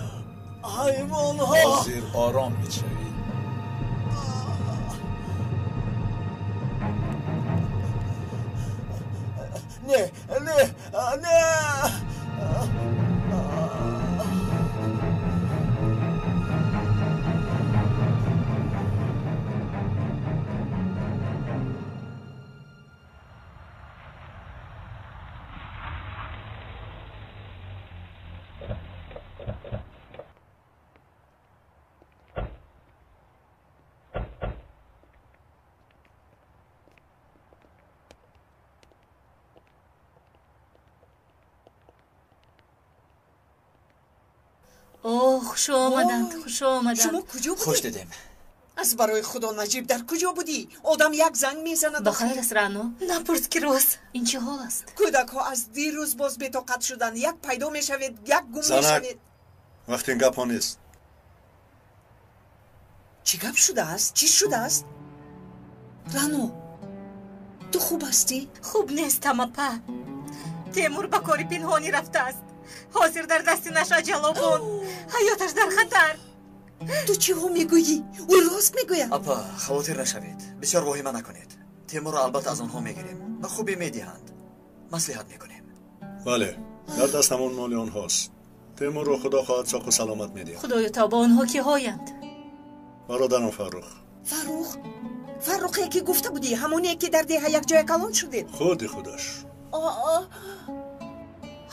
Ҳайвонҳо. Ҳозир ором мешавӣ. Не, не, не. О, хуш омаданд, хуш омаданд. Шумо куҷо будед? Хуш дидем. Аз барои худо, Наҷиб, дар куҷо будӣ? Одам як занг мезанад. Ба хайр аст, Рано? Напурс ки рост. Ин чӣ ҳол аст? Кӯдакҳо аз дирӯз боз бетоқат шуданд. Як пайдо мешавед, як гум Занак, мешавед. вақти ин гапҳо нест. Чӣ гап шудааст? Чӣ шудааст? Рано, ту хуб ҳастӣ? Хуб нестам, апа. Темур ба кори пинҳонӣ рафтааст. Ҳозир дар дасти нашаҷаллобон. Ҳаёташ дар хатар. Ту чиҳо мегӯӣ? Ӯ рост мегӯяд. Апа, хавотир нашавед, бисёр воҳима накунед. Темурро албатта аз онҳо мегирем, ба хубӣ медиҳанд, маслиҳат мекунем. Бале, дар даст ҳамон моли онҳост. Темурро худо хоҳад соқу саломат медиҳад. Худоё тавба, онҳо киҳоянд? Бародарам Фаррух. Фаррух? Фаррухе ки гуфта будӣ, ҳамоне ки дар деҳа якҷоя калон шудед? Худи худаш.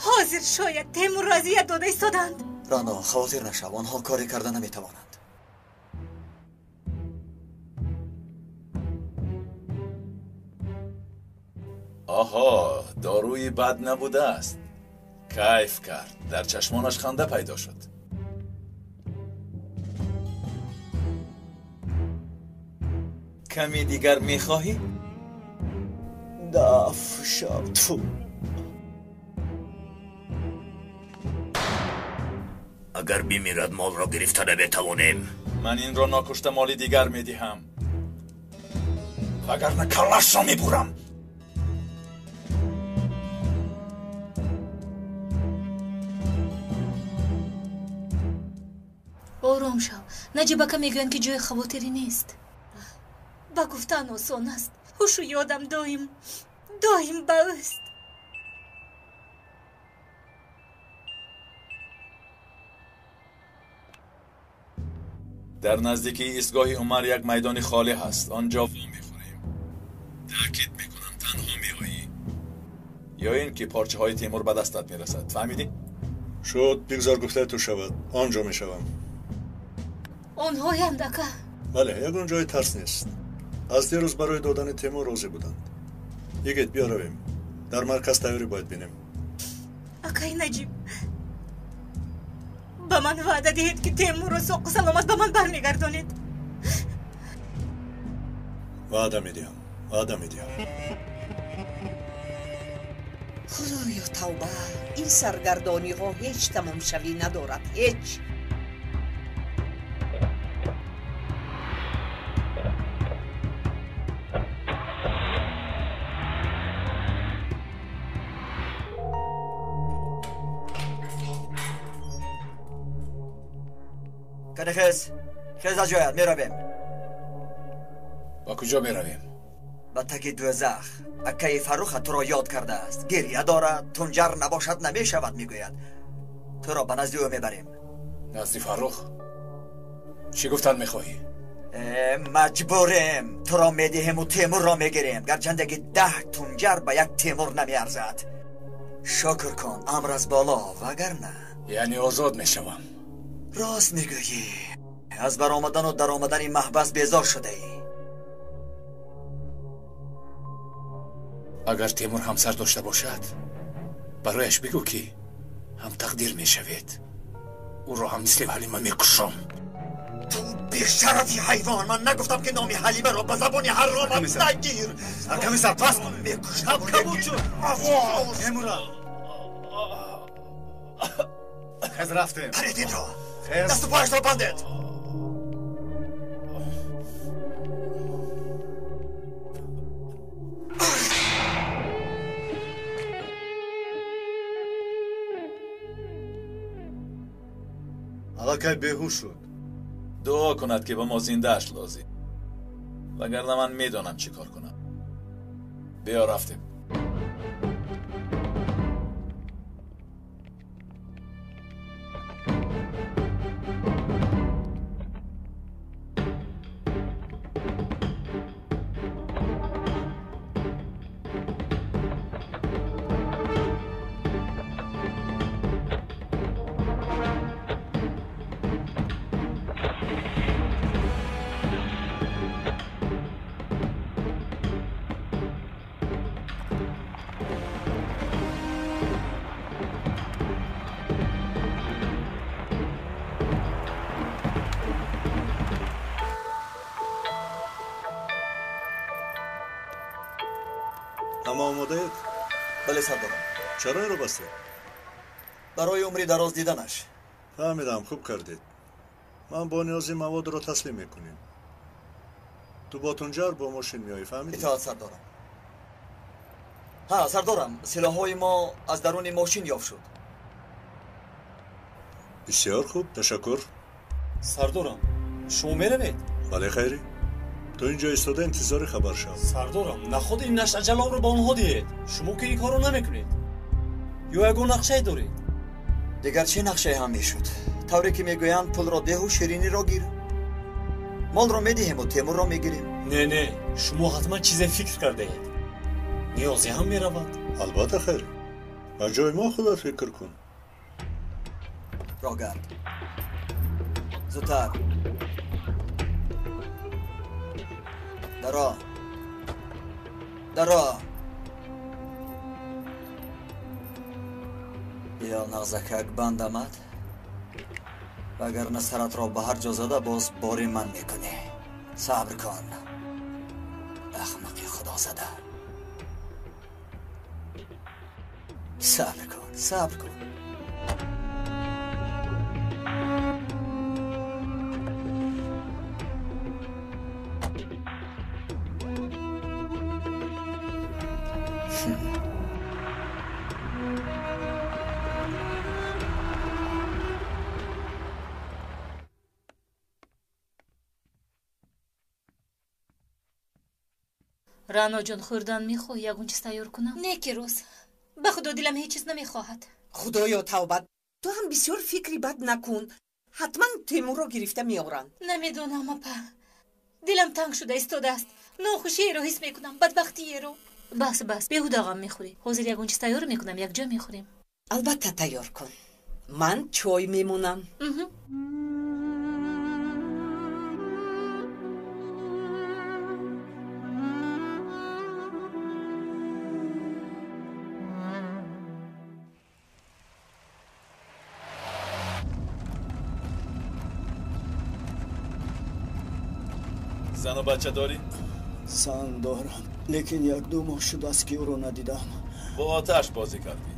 Ҳозир шояд Темурро азият дода истоданд. Рано, хавотир нашав, онҳо коре карда наметавонанд. Оҳо, доруи бад набудааст. Кайф кард, дар чашмонаш ханда пайдо шуд. Каме дигар мехоҳӣ? Даф шав ту. Агар бимирад, молро гирифта наметавонем. Ман инро нокушта моли дигар медиҳам, вагарна каллашро мебурам. Ором шав. Наҷибака мегӯянд, ки ҷои хавотирӣ нест. Ба гуфтан осон аст. Ҳушу ёдам доим доим ба ӯст. Дар наздикии истгоҳи Умар як майдони холӣ ҳаст. Он ҷо вомехӯрем. Таъкид мекунам, танҳо меоӣ, ё ин ки порчаҳои Темур ба дастат мерасад. Фаҳмидӣ? Шуд, бигзор гуфтаи ту шавад. Он ҷо мешавам. Онҳоянд, ака? Бале, ягон ҷои тарс нест. Аз дирӯз барои додани Темур розӣ буданд. Йигит, биё равем. Дар марказ тайёрӣ бояд бинем. Акаи Наҷиб, ба ман ваъда диҳед, ки Темурро соқу саломат ба ман бармегардонед. Ваъда медиҳам, ваъда медиҳам. Худоё, тавба! Ин саргардониҳо ҳеҷ тамомшавӣ надорад, ҳеҷ. Кане хез, хез аз ҷоят, меравем. Ба куҷо меравем? Ба таги дӯзах. Акаи Фарруха туро ёд кардааст. Гиря дорад, Тунҷар набошад намешавад, мегӯяд. Туро ба назди ӯ мебарем. Назди Фаррух? Чӣ гуфтан мехоҳӣ? Маҷбурем. Туро медиҳему Темурро мегирем. Гарчанде ки 10 Тунҷар ба як Темур намеарзад. Шукр кун, амр аз боло, вагарна. Яъне озод мешавам. Рост мегӯӣ. Аз баромадану даромадани маҳбас безор шудаӣ. Агар Темур ҳамсар дошта бошад, барояш бигӯ, ки ҳам тақдир мешавед. Ӯро ҳам мисли Ҳалима мекушам. Ту бешарафи ҳайвон! Ман нагуфтам, ки номи Ҳалимаро ба забони ҳаромат нагир. Саркомиссар, пас кун! Мекушам! Кабуд шуд! Темура! Хез, рафтем. Паред инро! Дасту пояшро бандед! Аллакай беҳуш шуд. Дуо кунад, ки ба мо зиндааш лозим, вагарна ман медонам чӣ кор кунам. Биё, рафтем. Ҳама омодаед? Бале, сардорам. Чаро инро бастед? Барои умри дароз диданаш. Фаҳмидам, хуб кардед. Ман бо ниёзи маводро таслим мекунем. Ту бо Тунҷар бо мошин меоӣ, фаҳмидӣ? Итоат, сардорам. Ҳа, сардорам, силоҳҳои мо аз даруни мошин ёфт шуд. Бисёр хуб, ташаккур. Сардорам, шумо меравед? Бале, Хайрӣ. Ту инҷо истода интизори хабар шав. Сардорам, наход ин нашъаҷалобро ба онҳо диҳед. Шумо ки ин корро намекунед. Ё ягон нақшае доред? Дигар чӣ нақшае ҳам мешуд? Тавре ки мегӯянд, пулро деҳу шириниро гир. Молро медиҳему Темурро мегирем. Не, не, шумо ҳатман чизе фикр кардаед. Ниёзе ҳам меравад. Албатта, Хайр. Ба ҷои мо худат фикр кун. Роҳгард, зудтар. Даро, даро. Биё, нағзакак, банд омад, вагарна саратро ба ҳар ҷо зада боз бори ман мекунӣ. Сабр кун, ахмақи худозада. Сабр кун, сабр кун. Раъноҷон, хӯрдан мехоҳӣ? Ягон чиз тайёр кунам? Не, ки рӯз. Ба худо дилам ҳеҷ чиз намехоҳад. Худоё, тавба. Ту ҳам бисёр фикри бад накун. Ҳатман Темурро гирифта меоранд. Намедонам, апа. Дилам танг шуда истодааст. Нохушиеро ҳис мекунам, бадбахтиеро. Бас, бас, беҳуда ғам мехӯрӣ. Ҳозир ягон чиз тайёр мекунам, якҷо мехӯрем. Албатта тайёр кун. Ман чой мемонам. Зану бача дорӣ? Зан дорам, лекин як-ду моҳ шудааст, ки ӯро надидам. Бо оташ бозӣ кардӣ.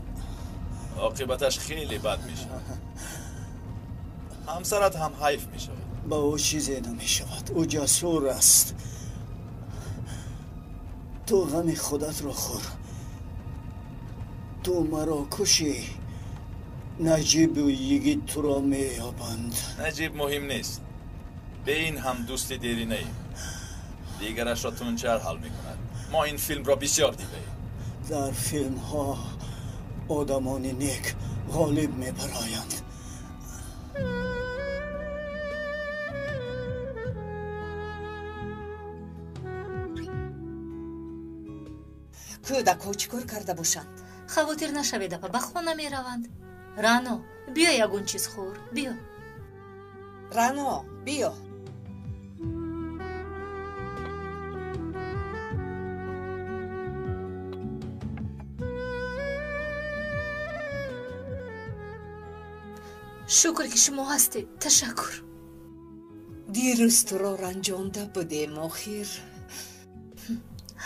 Оқибаташ хеле бад мешавад. Ҳамсарат ҳам ҳайф мешавад. Ба ӯ чизе намешавад. Ӯ ҷасур аст. Ту ғами худатро хӯр. Ту маро кушӣ, Наҷибу Йигит туро меёбанд. Наҷиб муҳим нест. Бе ин ҳам дӯсти деринаем. Дигарашро Тунчар ҳал мекунад. Мо ин филмро бисёр дидаем. Дар филмҳо одамони нек ғолиб мебароянд. Кӯдакҳо чӣ кор карда бошанд? Хавотир нашавед, апа, ба хона мераванд. Рано, биё ягон чиз хӯр, биё. Рано, биё. Шукр, ки шумо ҳастед. Ташаккур. Дирӯз туро ранҷонда будем, охир.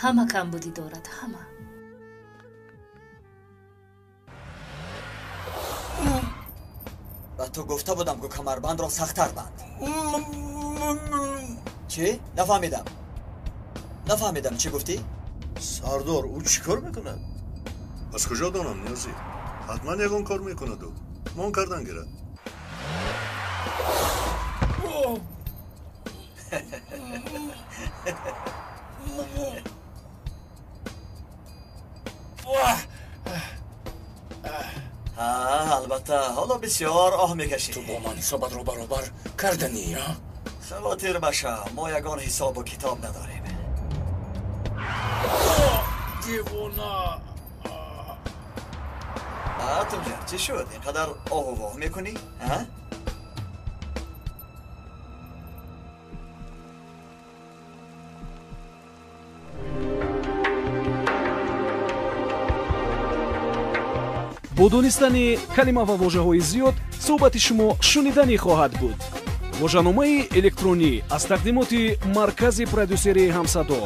Ҳама камбудӣ дорад, ҳама. Ба ту гуфта будам, ку камарбандро сахттар банд. Чӣ? Нафаҳмидам. Нафаҳмидам, чӣ гуфтӣ? Сардор, ӯ чӣ кор мекунад? Аз куҷо донам, Ниёзӣ? Ҳатман ягон кор мекунад ӯ. Мон кардан гирад. Албатта, ҳоло бисёр оҳ мекашӣ. Ту бо ман ҳисобатро баробар карданӣ, а? Хавотир маша, мо ягон ҳисобу китоб надорем. Девона! Тунҷар, чӣ шуд? Ин қадар оҳу воҳ мекунӣ? Бо донистани калима ва вожаҳои зиёд суҳбати шумо шуниданӣ хоҳад буд. Вожаномаи электронӣ аз тақдимоти маркази продюсерии Ҳамсадо.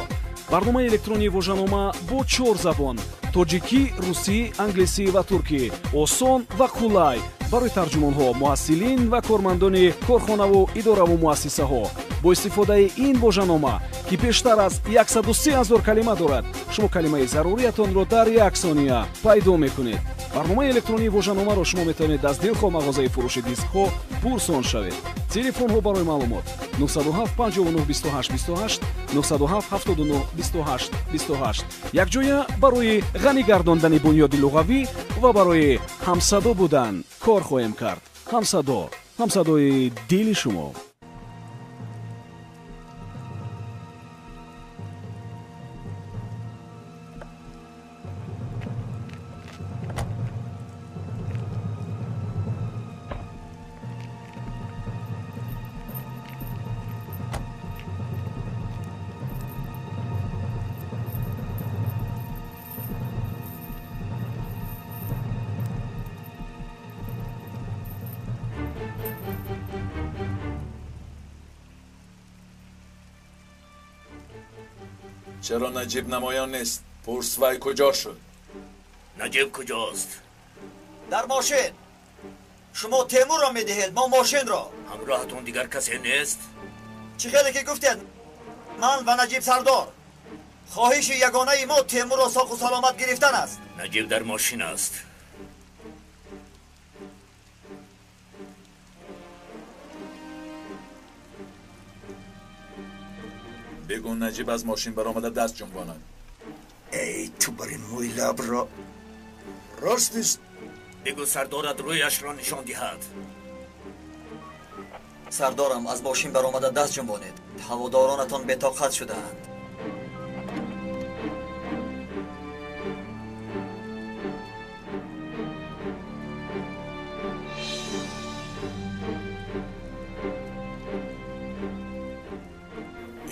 Барномаи электронии вожанома бо 4 забон: тоҷикӣ, русӣ, англисӣ ва туркӣ. Осон ва қулай барои тарҷумонҳо, муҳассилин ва кормандони корхонаву идораву муассисаҳо. Бо истифодаи ин вожанома, ки бештар аз 103 000 калима дорад, шумо калимаи заруриятонро дар як сония пайдо мекунед. Барномаи электронии вожаномаро шумо метавонед аз дилхоҳ мағозаи фурӯши дискҳо пурсон шавед. Телефонҳо барои маълумот 907 59 28 28, 907 79 28 28. Якҷоя барои ғанӣ гардондани бунёди луғавӣ ва барои ҳамсадо будан кор хоҳем кард. Ҳамсадо, ҳамсадои дили шумо. Чаро Наҷиб намоён нест? Пурс, вай куҷо шуд? Наҷиб куҷост? Дар мошин. Шумо Темурро медиҳед, мо мошинро. Ҳамроҳатон дигар касе нест? Чӣ хеле ки гуфтед, ман ва Наҷиб сардор. Хоҳиши ягонаи мо Темурро соқу саломат гирифтан аст. Наҷиб дар мошин аст. Бигӯ Наҷиб аз мошин баромада даст ҷунбонад. Эй, ту бар ин мӯи лабро рост нест. Бигӯ сардорат рӯяшро нишон диҳад. Сардорам, аз мошин баромада даст ҷунбонед. Ҳаводоронатон бетоқат шудаанд.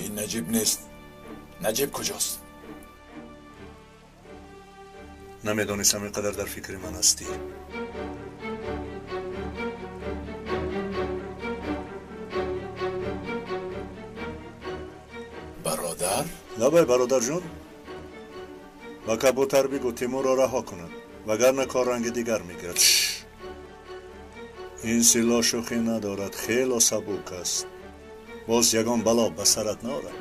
Ин Наҷиб нест. Наҷиб куҷост? Намедонистам ин қадар дар фикри ман ҳастӣ. Бародар? Лабай, бародарҷон. Ба кабутар бигӯ Тимурро раҳо кунад, вагарна кор ранги дигар мегирад. Ин силоҳ шӯхӣ надорад, хело сабук аст. Боз ягон бало ба сарат наорад.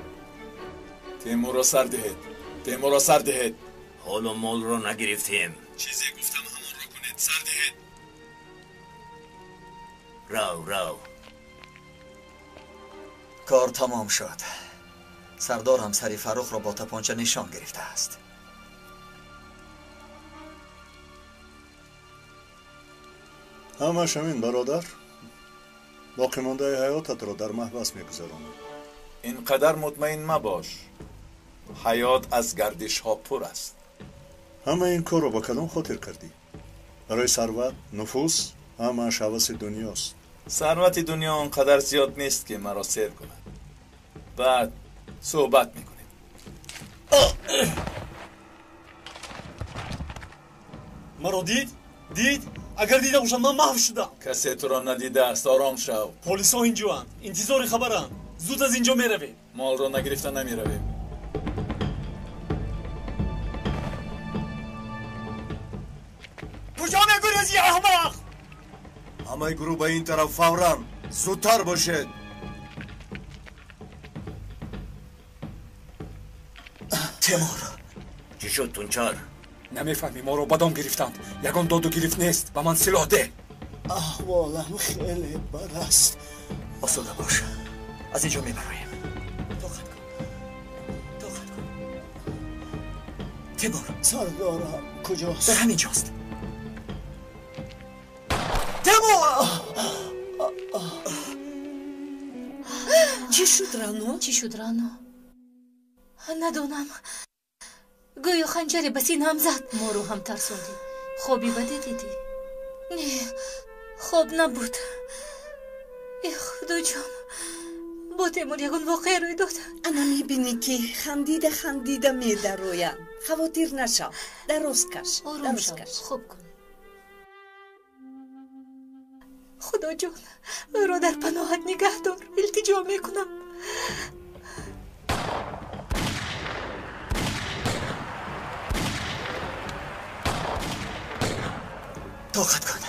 Тимурро сар диҳед, Тимурро сар диҳед. Ҳоло молро нагирифтем. Чизе гуфтам ҳамонро кунед, сар диҳед. Рав, рав. Кор тамом шуд. Сардорам сари Фаррухро бо тапонча нишон гирифтааст. Ҳамаш ҳамин, бародар. Боқимондаи ҳаётатро дар маҳбас мегузаронӣ. Ин қадар мутмаин мабош. Ҳаёт аз гардишҳо пур аст. Ҳама ин корро ба кадом хотир кардӣ? Барои сарват, нуфуз? Ҳамааш ҳаваси дунёст. Сарвати дунё он қадар зиёд нест, ки маро сер кунад. Баъд суҳбат мекунем. Маро дид? Дид? Агар дида бошад, ман маҳв шудам. Касе туро надидааст, ором шав. Полисҳо инҷоанд, интизори хабаранд. Зуд аз инҷо меравем. Молро нагирифта намеравем. Куҷо мегурезӣ, аҳмақ? Ҳамаи гурӯҳ ба ин тараф фавран, зудтар бошед. Тимур. Чӣ шуд, Тунчар? Намефаҳмӣ, моро ба дом гирифтанд. Ягон доду гирифт нест. Ба ман силоҳ деҳ. Аҳволам хеле бад аст. Осуда бош, аз инҷо мебароем. Тоқат кун, тоқат кун. Тимур. Сардорам куҷост? Дар ҳамин ҷост. Тимур! Чӣ шуд, Рано? Чӣ шуд, Рано? Надонам. Гӯё ханҷаре ба синаам зад. Моро ҳам тарсондӣ. Хоби баде дидӣ? Не, хоб набуд. Э, Худоҷон, бо Темур ягон воқеа рӯй дод. Ана мебинӣ, ки хандида хандида медароянд. Хавотир нашав, дароз каш. Ором шав, хоб кун. Худоҷон, ӯро дар паноҳат нигаҳ дор. Илтиҷо мекунам. Тоқат кун.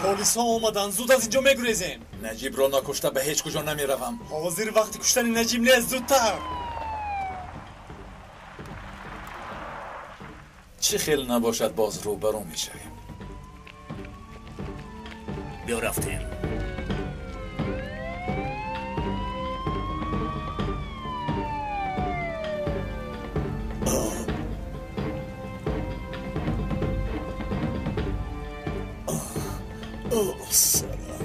Полисҳо омаданд, зуд аз инҷо мегурезем. Наҷибро накушта ба ҳеҷ куҷо намеравам. Ҳозир вақти куштани Наҷиб нест, зудтар. Чӣ хел набошад, боз рӯбарӯ мешавем. Биё, рафтем. Сарам.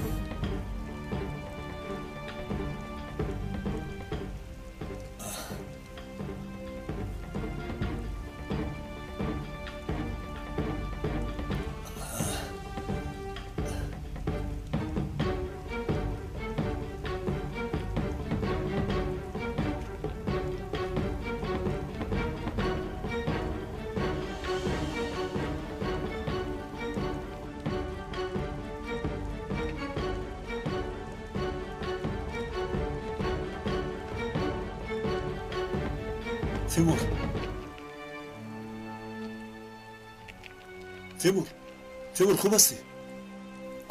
Тимур, Тимур, Тимур, хуб ҳастӣ?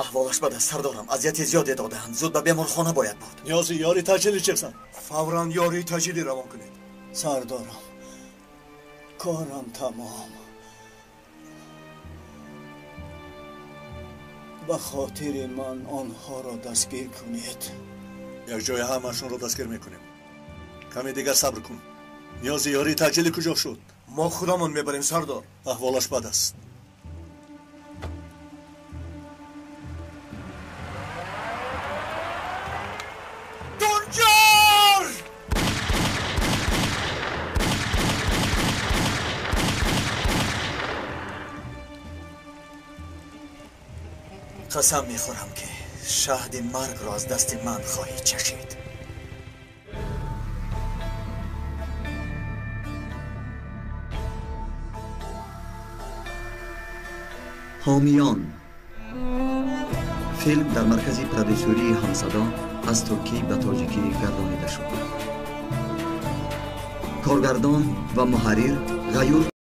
Аҳволаш бад аст, сардорам. Азияти зиёде додаанд. Зуд ба беморхона бояд бурд. Ниёзи ёри таъҷилӣ чепсан. Фавран ёрии таъҷилӣ равон кунед. Сардорам, корам тамом. Ба хотири ман онҳоро дастгир кунед. Як ҷоя ҳамаашонро дастгир мекунем. Каме дигар сабр кун. Ниёзи ёрии таъҷилӣ куҷо шуд? Мо худамон мебарем, сардор. Аҳволаш бад аст. Тунҷар! Қасам мехӯрам, ки шаҳди маргро аз дасти ман хоҳӣ чашид. Ҳомиён. Филм дар маркази продюсерии Ҳамсадо аз туркӣ ба тоҷикӣ гардонида шуд. Коргардон ва муҳаррир Ғаюр.